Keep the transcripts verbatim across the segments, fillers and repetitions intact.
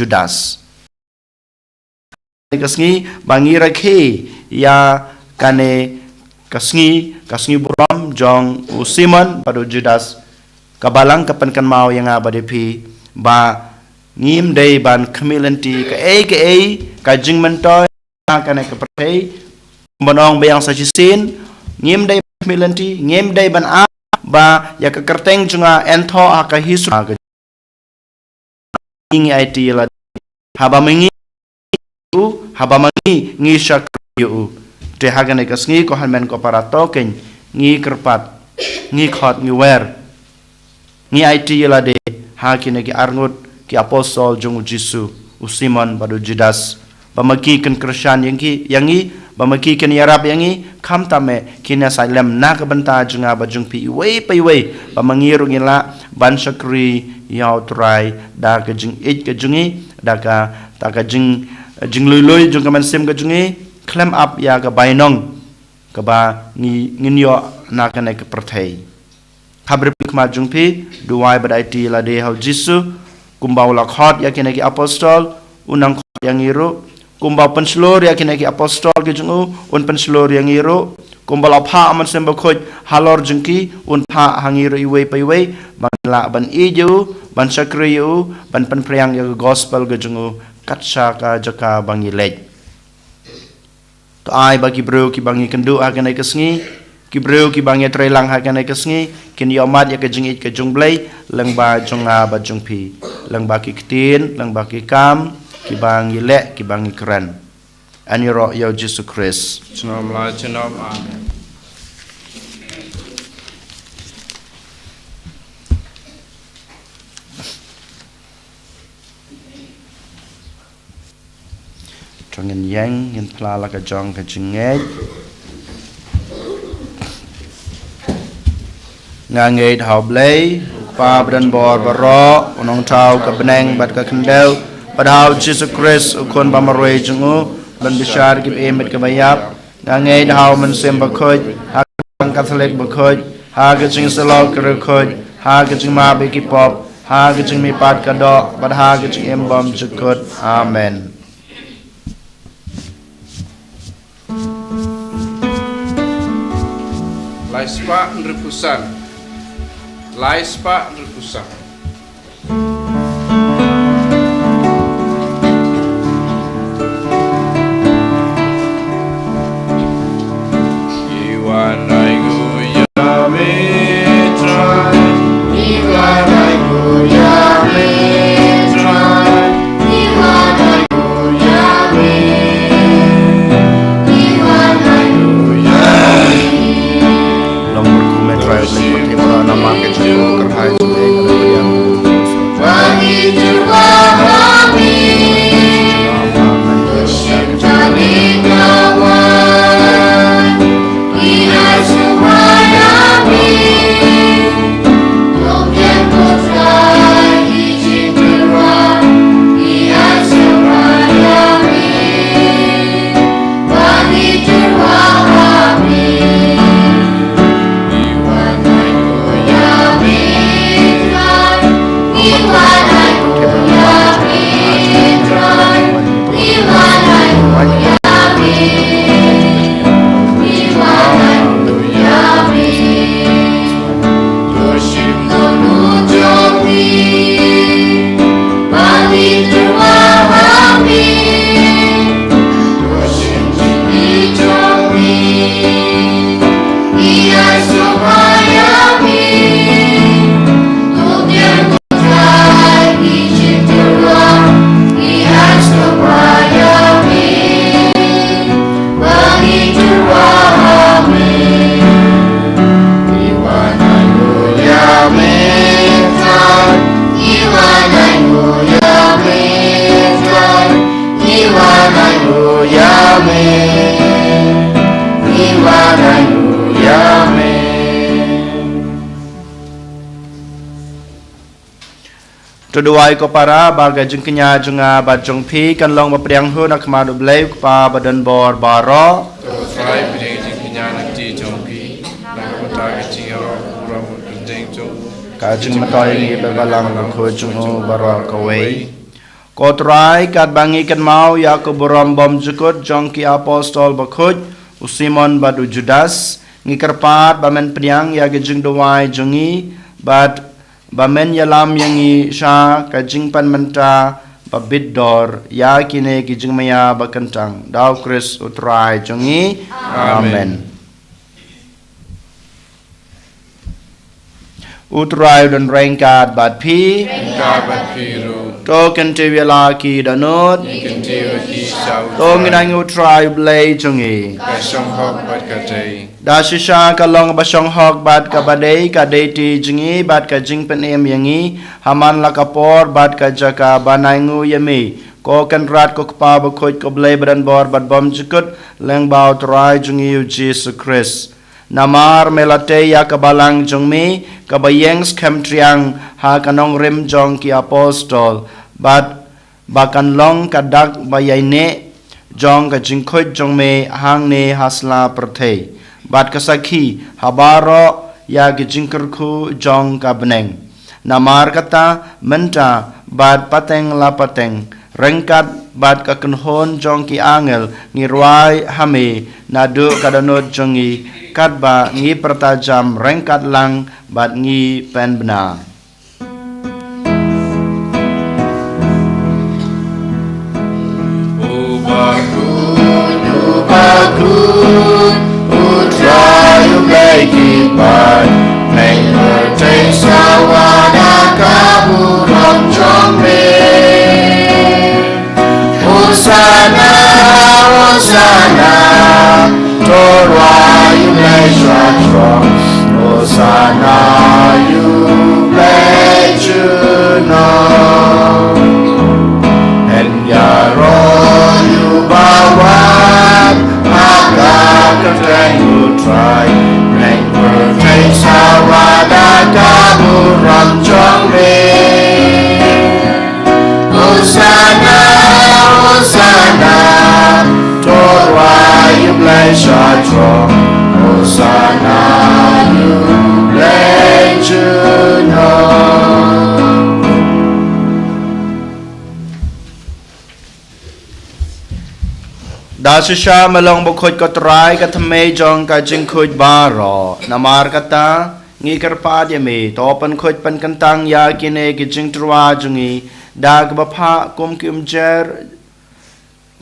Judas. Ka sngi ba ngi rakhe ïa kane ka sngi, ka sngi burom jong u Simon bad u Judas, ka Balang ka pynkynmaw ïa nga bad ïa phi ba ngim dei ban khmih lynti kaei kaei ka jingmyntoi ha kane ka pyrthei. Ban ong biang sa shisien, ngim dei ban khmih lynti, ngim dei ban ap ba ïa ka kyrteng jong nga yn thoh ha ka history. Ngi aiti ïa lade haba ma ngi u, haba ma ngi ngi shakri ïa u. Te ha kane ka sngi ko hynmen ko para, to kein ngi kyrpad, ngi khot, ngi wer, ngi aiti ïa lade ha kine ki arngut ki apostol jong u Jisu, u Simon bad u Judas, ba ma ki kin kyrshan ïa ngi, ïa ngi, ba ma ki kin ïarap ïa ngi, khamtam eh kin ïasaid lem na ka bynta jong nga bad jong phi iwei pa iwei, ba ma ngi ruh ngin lah ban shakri ïa u Trai da ka jingïeit ka jong ngi, da ka, da ka jing, jingluilui jong ka mynsiem ka jong ngi, khlem ap ïa ka bainong kaba ngi, ngin ïoh na kane ka pyrthei. Hap ryp khmat jong phi, duwai bad aiti ïa lade ha u Jisu, kumba u la khot ïa kine ki apostol, un nang khot ïa ngi ruh, kumba u pynshlur ïa kine ki apostol ki jong u, un pynshlur ïa ngi ruh, kumba u la phah u Mynsiem Bakhuid halor jong ki, un phah ha ngi ruh iwei pa iwei, ban lah ban ïeit ïa u, ban shakri ïa u, ban pynphriang ïa ka gospel ka jong u, kat sha ka jaka ba ngi leit. To ai ba ki briew kiba ngi kynduh ha kane ka sngi, ki briew kiba ngi trei lang ha kane ka sngi, kin ïohmad ïa ka jingïeit ka jong u Blei lyngba jong nga bad jong phi, lyngba ki ktien, lyngba ki kam kiba ngi leh, kiba ngi kren. Yn ïaroh ïa u Jisu Khrist. Junom la junom. Amen. To ngin ïeng, ngin phla la ka jong ka jingngeit. Nga ngeit ha u Blei, u Kpa badonbor baroh, u nongthaw ka bneng bad ka khyndew, bad ha u Jisu Khrist, u Khun bamarwei jong u, u don bishar ki ba im bad ki ba ïap. Nga ngeit ha u Mynsiem Bakhuid, ha ka Katholik bakhuid, ha ka jingïasyllok ki riewkhuid, ha ka jingmap ïa ki pop, ha ka jingmihpat ka doh, bad ha ka jingim bymjukut. Amen. Lai spah hynriewphew san. Lai spah hynriewphew san. Long berkumeh Trai, leh pati para nama ke cukup kerhai cukup kerhai. To duwai ko para ba ka jingkñia jong nga bad jong phi kan long ba pdiang hun ha khmat u Blei u Kpa badonbor baroh. To Trai pdiang jingkñia na ka jong phi, na ka bynta ka jingïaroh burom bad kyrteng jong u. Ka jingmyntoi ïa ngi ba balang bakhuid jong u baroh kawei. Ko Trai, katba ngi kynmaw ïa ka burom bymjukut jong ki apostol bakhuid, u Simon bad u Judas, ngi kyrpad ba men pdiang ïa ka jingduwai jong ngi, bad ba men ïalam ïa ngi sha ka jingpynmynta ba bit dor ïa kine ki jingmaïa ba kyntang. Da u Khrist u Trai jong ngi. Amen. Amen. U Trai u don ryngkat bad phi. Ryngkat bad phi ruh. To kyntiew ïa la ki dohnud. Ngi kyntiew ïa ki sha u Trai. To ngin ai nguh ha u Trai u Blei jong ngi. Ka shong hok bad ka dei. Da shisha ka long ba shong hok bad kaba dei, ka dei ti jong ngi bad ka jingpynim ïa ngi ha man la ka por bad ka jaka ban ai nguh ïa me, ko Kynrad, ko Kpa bakhuid, ko Blei badonbor bad bymjukut, lyngba u Trai jong ngi u Jisu Khrist. Namar me la tei ïa ka balang jong me kaba ïeng skhem triang ha ka nongrim jong ki apostol, bad ba kan long ka dak ba ïaineh jong ka jingkhuid jong me hangne ha sla pyrthei, bad ka sakhi ha baroh ïa ki jingkyrkhu jong ka bneng. Namar kata, mynta bad pateng la pateng, ryngkat bad ka kynhun jong ki angel, ngi rwai ha me naduh ka dohnud jong ngi, katba ngi pyrta jam ryngkat lang bad ngi pynbna. U bakhuid, u bakhuid, u Trai u Blei ki paid, pyrthei sawa da ka burom jong me. Hosanna, Hosanna, to rwai ïa u Blei sha throng. Hosanna ïa u Blei junom. Yn ïaroh ïa uba wan ha ka kyrteng u Trai. Pyrthei sawa da ka burom jong me. Hosanna, Hosanna, to rwai ïa u Blei sha throng. Hosanna ïa u Blei junom. Da shisha me long bakhuid, ko Trai, ka thymmei jong ka jingkhuid baroh. Namar kata, ngi kyrpad ïa me, to pynkhuid pynkyntang ïa kine ki jingtyrwa jong ngi da kaba phah kum ki umjer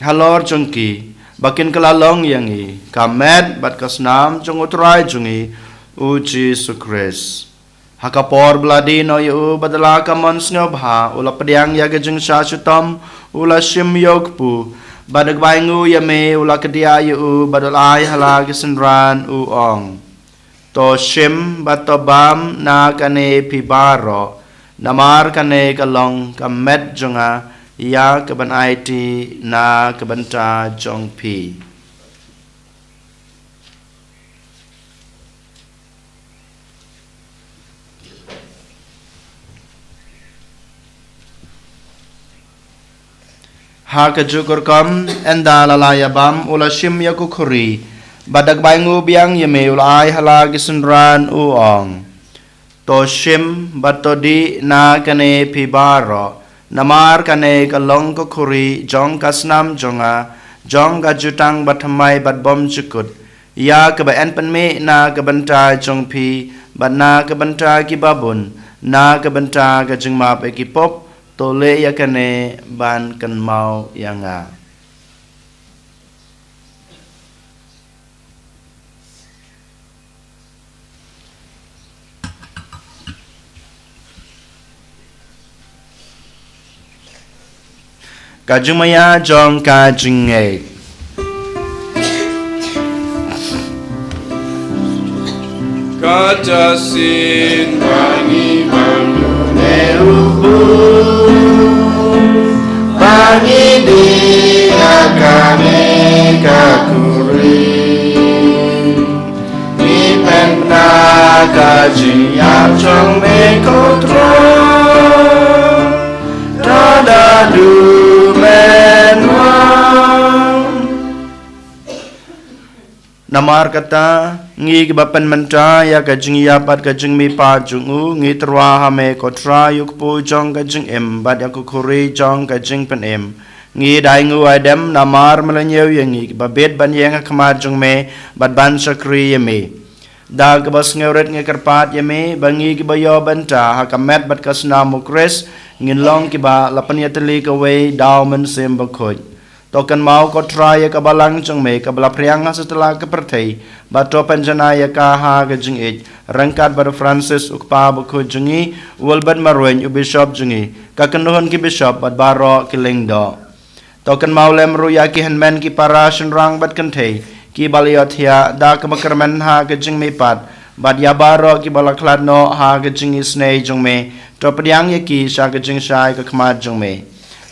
halor jong ki, ba kin kylla long ïa ngi ka met bad ka snam jong u Trai jong ngi u Jisu Khrist. Ha ka por ba la die noh ïa u bad da la ka mon sngewbha, u la pdiang ïa ka jingshah shitom, u la shim ïa u kpu, bad da kaba ainguh ïa me, u la kdiah ïa u bad u la ai ha la ki synran, u ong: To shim bad to bam na kane phi baroh, namar kane ka long ka met jong nga, ïa kaban aiti na ka bynta jong phi. Ha kajuh ka rukom, ynda la la ïa bam, u la shim ïa ka khuri, bad da kaba ainguh biang ïa me, u la ai ha la ki synran, u ong: To shim bad to dih na kane phi baroh, namar kane ka long ka khuri jong ka snam jong nga, jong ka jutang bathymmai bad bymjukut, ïa kaba yn pynmih na ka bynta jong phi bad na ka bynta kiba bun, na ka bynta ka jingmap ïa ki pop. To leh ïa kane ban kynmaw ïa nga. Ka jingmaïa jong ka jingngeit. Kata shisien ba ngi bam ïa une u kpu, ba ngi dih na kane ka khuri, ngi pynbna ka jingïap jong me, ko Trai, da haduh men wan. Namar kata, ngi kiba pynmynta ïa ka jingïap bad ka jingmihpat jong u, ngi tyrwa ha me ko Trai, u kpu jong ka jingim bad ïa ka khuri jong ka jingpynim. Ngi dei nguh ai dem namar me la ñiew ïa ngi kiba bit ban ïeng ha khmat jong me bad ban shakri ïa me. Da kaba sngewrit ngi kyrpad ïa me ba ngi kiba ïoh bynta ha ka met bad ka snam u Khrist ngin long kiba la pynïatylli kawei da u Mynsiem Bakhuid. To kynmaw ko Trai ïa ka balang jong me kaba la phriang ha satlak ka pyrthei, bad to pynjanai ïa ka ha ka jingïeit ryngkat bad u Francis u kpa bakhuid jong ngi, u Wilbert Marwein u bishop jong ngi, ka kynhun ki bishop bad baroh ki lyngdoh. To kynmaw lem ruh ïa ki hynmen ki para shynrang bad kynthei kiba la ïohthiah da kaba kyrmen ha ka jingmihpat, bad ïa baroh kiba la khlad noh ha ka jingisynei jong me, to pdiang ïa ki sha ka jingshai ka khmat jong me.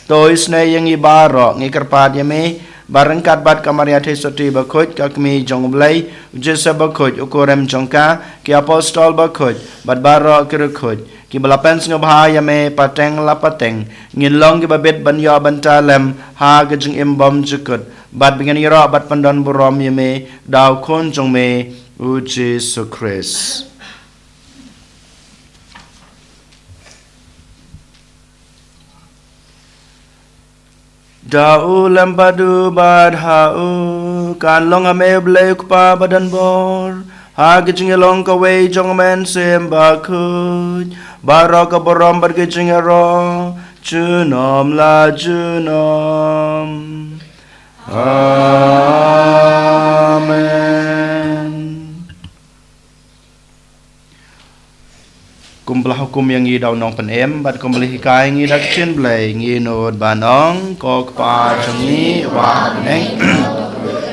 To isynei ïa ngi baroh, ngi kyrpad ïa me, ba ryngkat bad ka Maria Theisotti bakhuid, ka kmie jong u Blei, u Joseph bakhuid, u kurim jong ka, ki apostol bakhuid, bad baroh ki riewkhuid kiba la pynsngewbha ïa me pateng la pateng, ngin long kiba bit ban ïoh bynta lem ha ka jingim bymjukut, bad ba ngin ïaroh bad pyndonburom ïa me da u Khun jong me, u Jisu Khrist. Da u lem bad u bad ha u, kan long ha me u Blei u Kpa badonbor, ha ka jingïalong kawei jong u Mynsiem Bakhuid, baroh ka burom bad ka jingïaroh, junom la junom. Amen. Kumba la hukum ïa ngi da u Nongpynim, bad kumba la hikai ïa ngi da ka ktien Blei, ngin nud ban ong, ko Kpa jong ngi, uba ha bneng,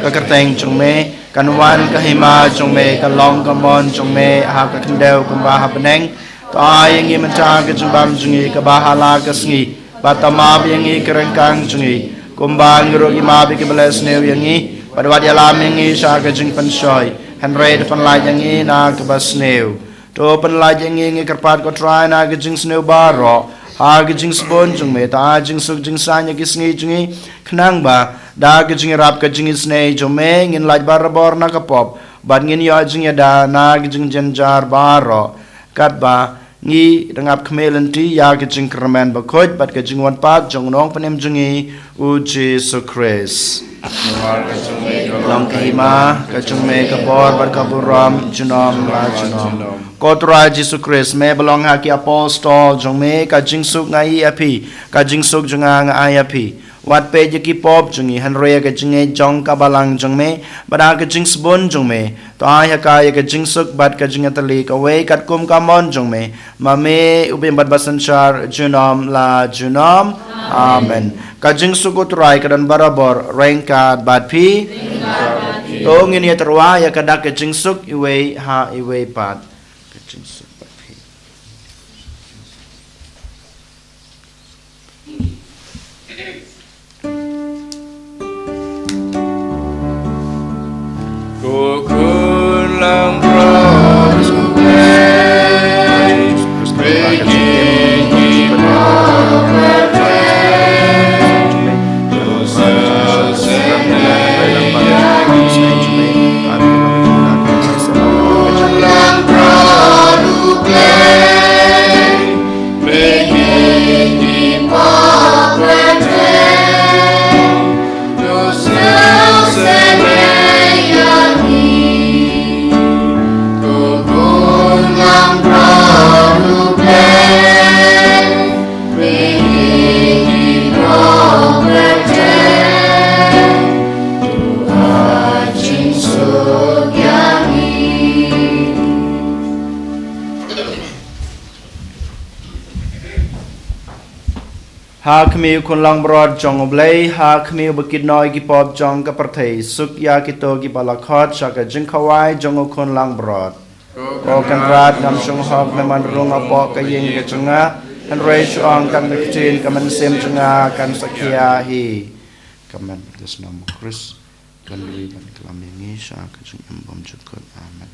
ka kyrteng jong me, kan wan ka hima jong me, kan long ka mon jong me, ha ka khyndew kumba ha bneng, to ai ïa ngi mynta ka jingbam jong ngi, kaba ha la ka sngi, bad to map ïa ngi ki ryngkang jong ngi, kumba ngi ruh ngi map ïa kiba leh sniew ïa ngi, bad wat ïalam ïa ngi sha ka jingpynshoi, hynrei to pynlait ïa ngi na kaba sniew. To pynlait ïa ngi, ngi kyrpad ko Trai na ka jingsniew baroh, ha ka jingsbun jong me, to ai jingsuk jingsaiñ ïa ki sngi jong ngi, khnang ba, da ka jingïarap ka jingisynei jong me, ngin lait barabor na ka pop, bad ngin ïoh jingïada na ka jingjynjar baroh. Katba, ngi dang ap khmih lynti ïa ka jingkyrmen bakhuid, bad ka jingwan pat jong u Nongpynim jong ngi, u Jisu Khrist. Namar ka jong me ka long ka hima, ka jong me ka bor bad ka burom, junom la junom. Ko Trai Jisu Khrist, me ba la ong ha ki apostol jong me, ka jingsuk nga ai ïa phi, ka jingsuk jong nga nga ai ïa phi. Wat peit ïa ki pop jong ngi, hynrei ïa ka jingngeit jong ka balang jong me, bad da ka jingsbun jong me, to ai ha ka ïa ka jingsuk bad ka jingïatylli kawei katkum ka mon jong me, ma me u ba ïeit bad ba synshar junom la junom. Amen. Ka jingsuk u Trai ka don barabor ryngkat bad phi. To ngin ïa tyrwa ïa ka dak ka jingsuk iwei ha iwei pat. Ka jingsuk bad phi. Ha khmih u khun langbrot jong U Blei, ha khmih uba kit noh ïa ki pop jong ka pyrthei, suk ïa kito kiba la khot sha ka jingkhawai jong u khun langbrot. Ko Kynrad, ngam shong hok me ban rung hapoh ka ïing ka jong nga, hynrei shu ong tang da ka ktien, ka mynsiem jong nga kan sa khia hi. Ka met bad ka snam u Khrist kan ïoh ban klam ïa ngi sha ka jingim bymjukut. Amen.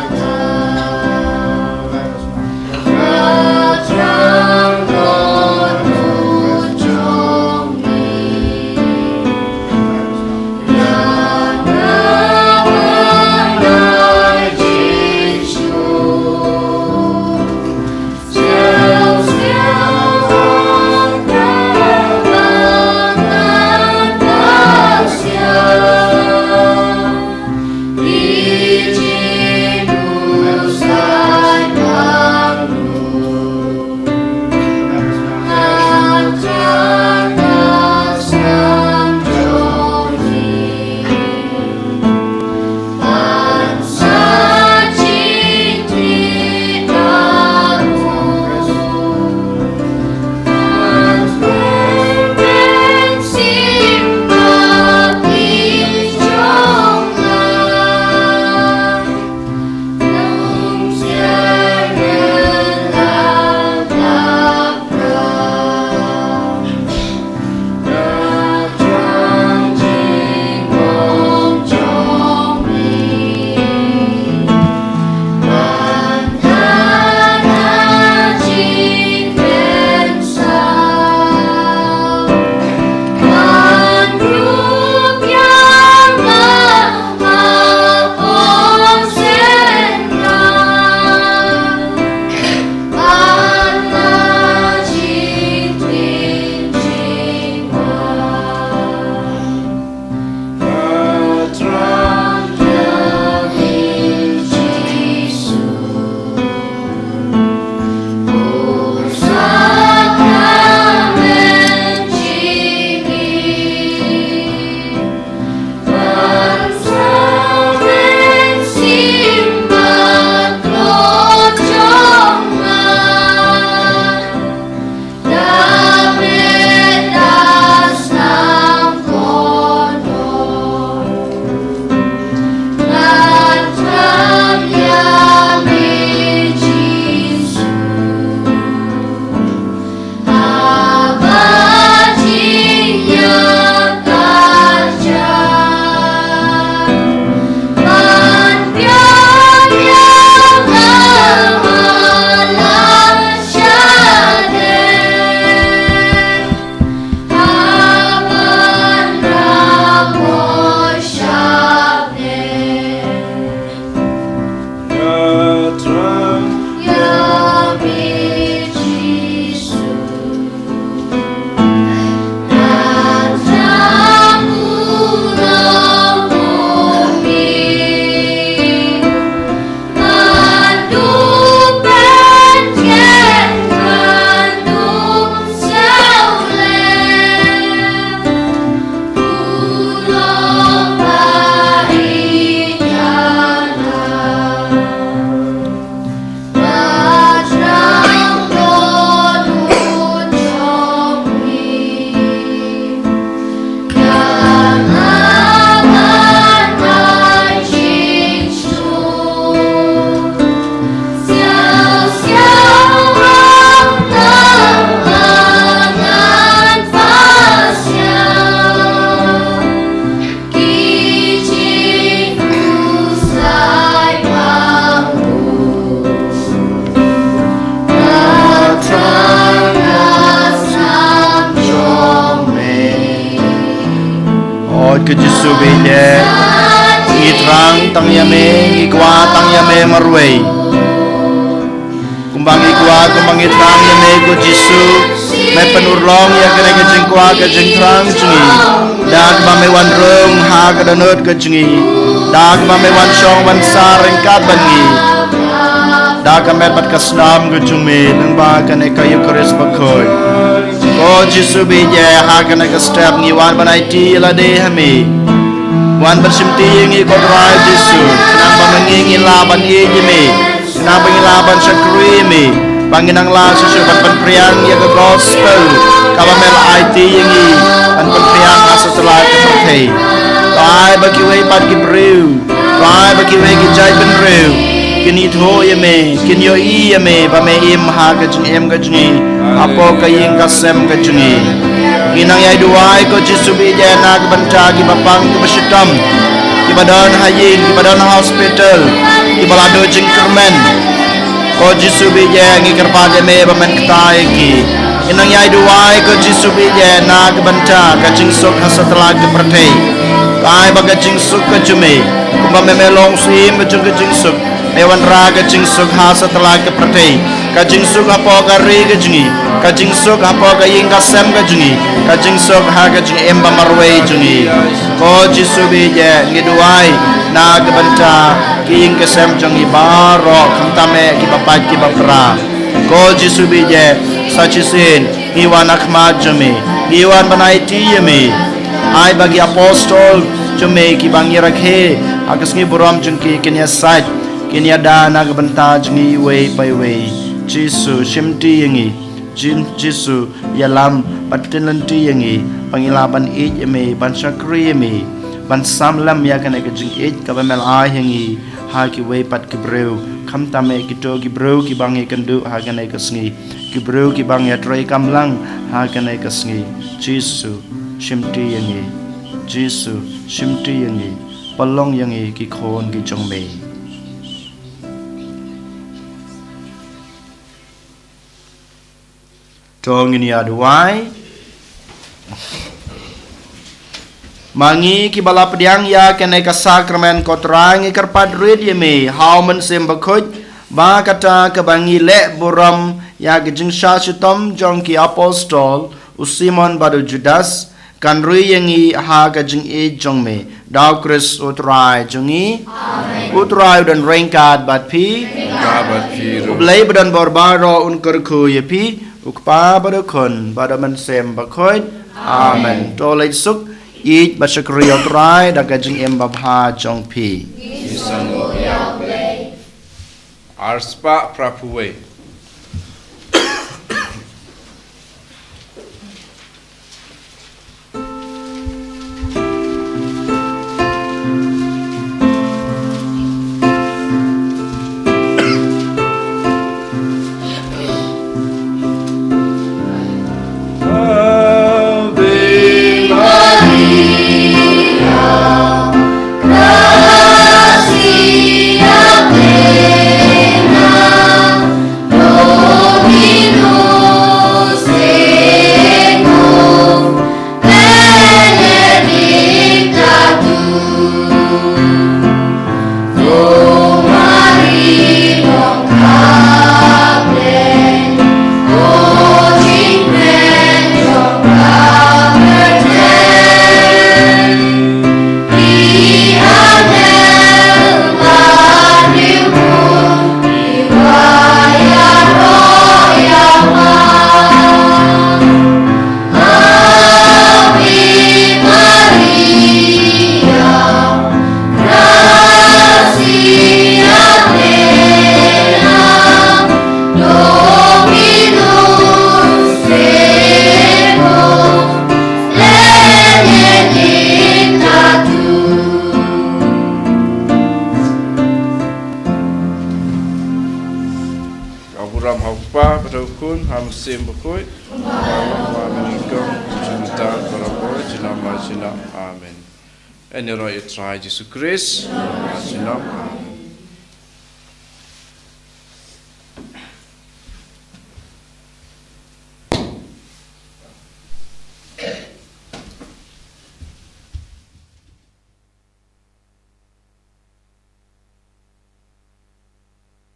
Ko Jisu beit eh, ngi thrang tang ïa me, ngi kwah tang ïa me marwei. Kumba ngi kwah, kumba ngi thrang ïa me ko Jisu, me pynurlong ïa kane ka jingkwah ka jingthrang jong ngi. Da kaba me wan rung ha ka dohnud ka jong ngi. Da kaba me wan shong wan sah ryngkat bad ngi. Da ka met bad ka snam ka jong me lyngba kane ka Eukharist bakhuid. Ko Jisu beit eh, ha kane ka step ngi wan ban aiti ïa lade ha me. Wan ban shimti ïa ngi ko Trai Jisu. Khnang ba ma ngi ngin lah ban ïeit ïa me. Khnang ba ngin lah ban shakri ïa me. Ba ngin nang lah shuh shuh ban pynphriang ïa ka gospel kaba me la aiti ïa ngi ban pynphriang ha satlak ka pyrthei. To ai ba kiwei pat ki briew, to ai ba kiwei ki jaitbynriew kin ithuh ïa me, kin ïohi ïa me ba me im ha ka jingim ka jong ngi, hapoh ka ïing ka sem ka jong ngi. Ngi nang ïai duwai ko Jisu beit eh na ka bynta kiba pang kiba shitom, kiba don ha ïing, kiba don ha hospital, kiba la duh jingkyrmen. Ko Jisu beit eh, ngi kyrpad ïa me ba men kta ïa ki. Ngi nang ïai duwai ko Jisu beit eh na ka bynta ka jingsuk ha satlak ka pyrthei. To ai ba ka jingsuk ka jong me, kumba me me long u Syiem ka jong ka jingsuk, me wanrah ka jingsuk ha satlak ka pyrthei. Ka jingsuk hapoh ka ri ka jong ngi, ka jingsuk hapoh ka ïing ka sem ka jong ngi, ka jingsuk ha ka jingim ba marwei jong ngi. Ko Jisu beit eh, ngi duwai na ka bynta ki ïing ki sem jong ngi baroh, khamtam eh kiba pait kiba pra. Ko Jisu beit eh, sa shisien ngi wan ha khmat jong me, ngi wan ban aiti ïa me. Ai ba ki apostol jong me kiba ngi rakhe ha ka sngi burom jong ki kin ïasaid, kin ïada na ka bynta jong ngi iwei pa iwei. Jisu, shimti ïa ngi. Jin-, Jisu, ïalam bad kynlynti ïa ngi ba ngin lah ban ïeit ïa me, ban shakri ïa me, ban sam lem ïa kane ka jingïeit kaba me la ai ha ngi ha kiwei pat ki briew, khamtam eh kito ki briew kiba ngi ïakynduh ha kane ka sngi, ki briew kiba ngi ïatreikam lang ha kane ka sngi. Jisu, shimti ïa ngi. Jisu, shimti ïa ngi. Pynlong ïa ngi ki khun ki jong me. To ngin ïa duwai. Ma ngi kiba la pdiang ïa kane ka sakramen ko Trai, ngi kyrpad rit ïa me ha u Mynsiem Bakhuid, ba kata kaba ngi leh burom ïa ka jingshah shitom jong ki apostol, u Simon bad u Judas, kan ri ïa ngi ha ka jingïeit jong me. Da u Khrist u Trai jong ngi. Amen. U Trai u don ryngkat bad phi. Ryngkat bad phi ruh. U Blei ba don bor baroh un kyrkhu ïa phi, u Kpa bad u Khun bad u Mynsiem Bakhuid. Amen. Amen. To leit suk, ïeit bad shakri ïa u Trai da ka jingim babha jong phi. Ngi sngewbha ïa u Blei. Arspah phra phew wei. Ka burom ha u Kpa, bad ha u Khun, ha u Mynsiem Bakhuid. Ba mynnyngkong, mynta, barabor, junom la junom. Amen. Yn ïaroh ïa u Trai Jisu Khrist. Junom.